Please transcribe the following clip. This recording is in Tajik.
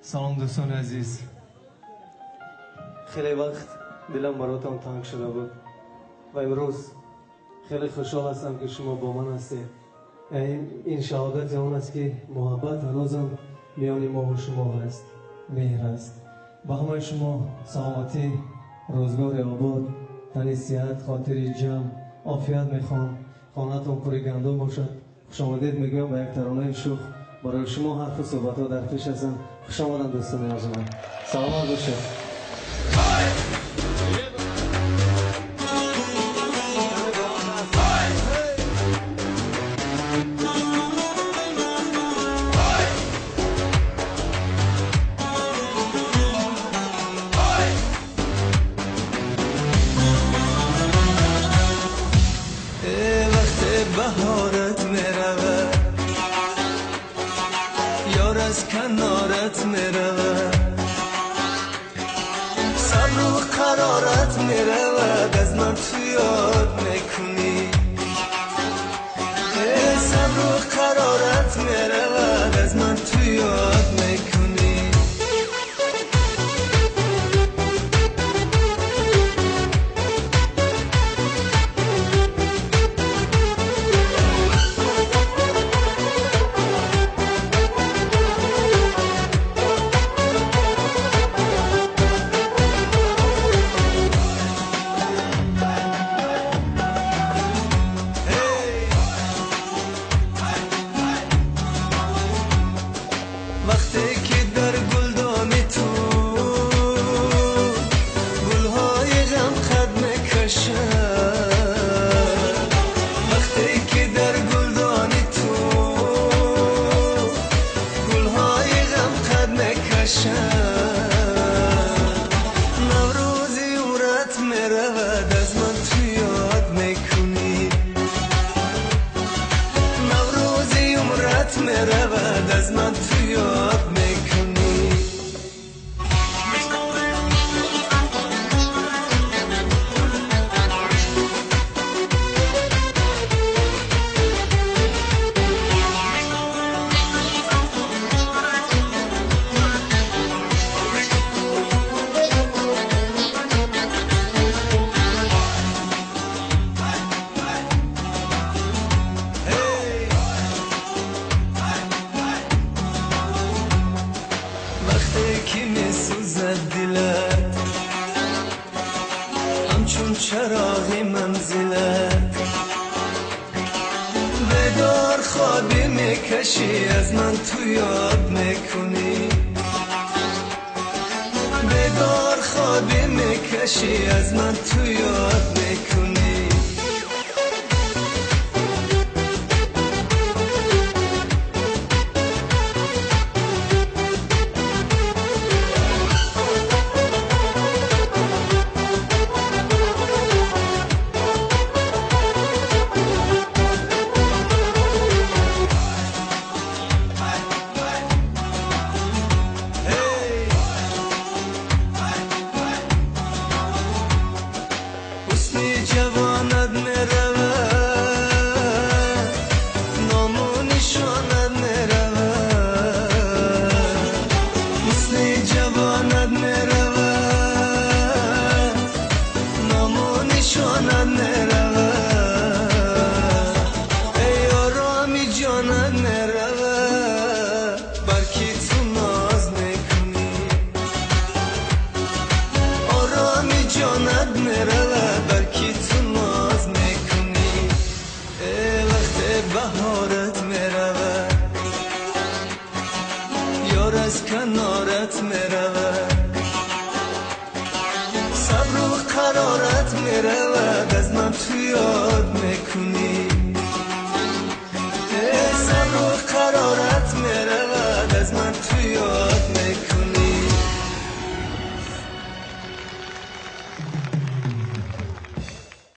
Салом дӯстони азиз. Хеле вақт дилам баротон танг шуда буд ва имрӯз хеле хушҳол ҳастам, ки шумо бо ман ҳастед. Ин шаҳодати он аст, ки муҳаббат ҳанӯзам миёни мо ва шумо ҳаст, меҳр аст. Ба ҳамаи шумо саломатӣ, рӯзгори обод, тани сиҳат, хотири ҷамъ, офият мехоҳам. Хонатон пури гандум бошад. Хушомадед мегӯям ба як таронаи шӯх. Барои шумо ҳарфу суҳбатҳо дар пеш ҳастанд. Хуш омаданд дӯстони арҷманд. Саломат бошед. بهارت میرود، یار از کنارت میرود، صبر و قرارت میرود، از من تو یاد میکنی. صبر و قرارت میرود، از من تو یاد میکنی. وقتی که در گلدان تو گلهای غم قد میکشد، وقتی که در گلدان تو گلهای غم قد میکشد، نوروزی عمرت میرود، از من تو یاد میکنی. نوروزی عمرت میرود، از من تو یاد میکنی. وقتی که میسوزد دلت، همچون چراغ منزلت، بیدار خوابی میکشی، از من تو یاد میکنی. بیدار خوابی میکشی، از من تو یاد میکنی. جوانت میرود، نام و نشانت میرود، حسن جوانت میرود، نام و نشانت میرود، ای آرامی جانت میرود، بلکه تو ناز میکنی. آرامی جانت میرود، بلکه تو ناز میکنی. وقت بهارت میرود، یار از کنارت میرود، صبر و قرارت میرود، از من تو یاد میکنی.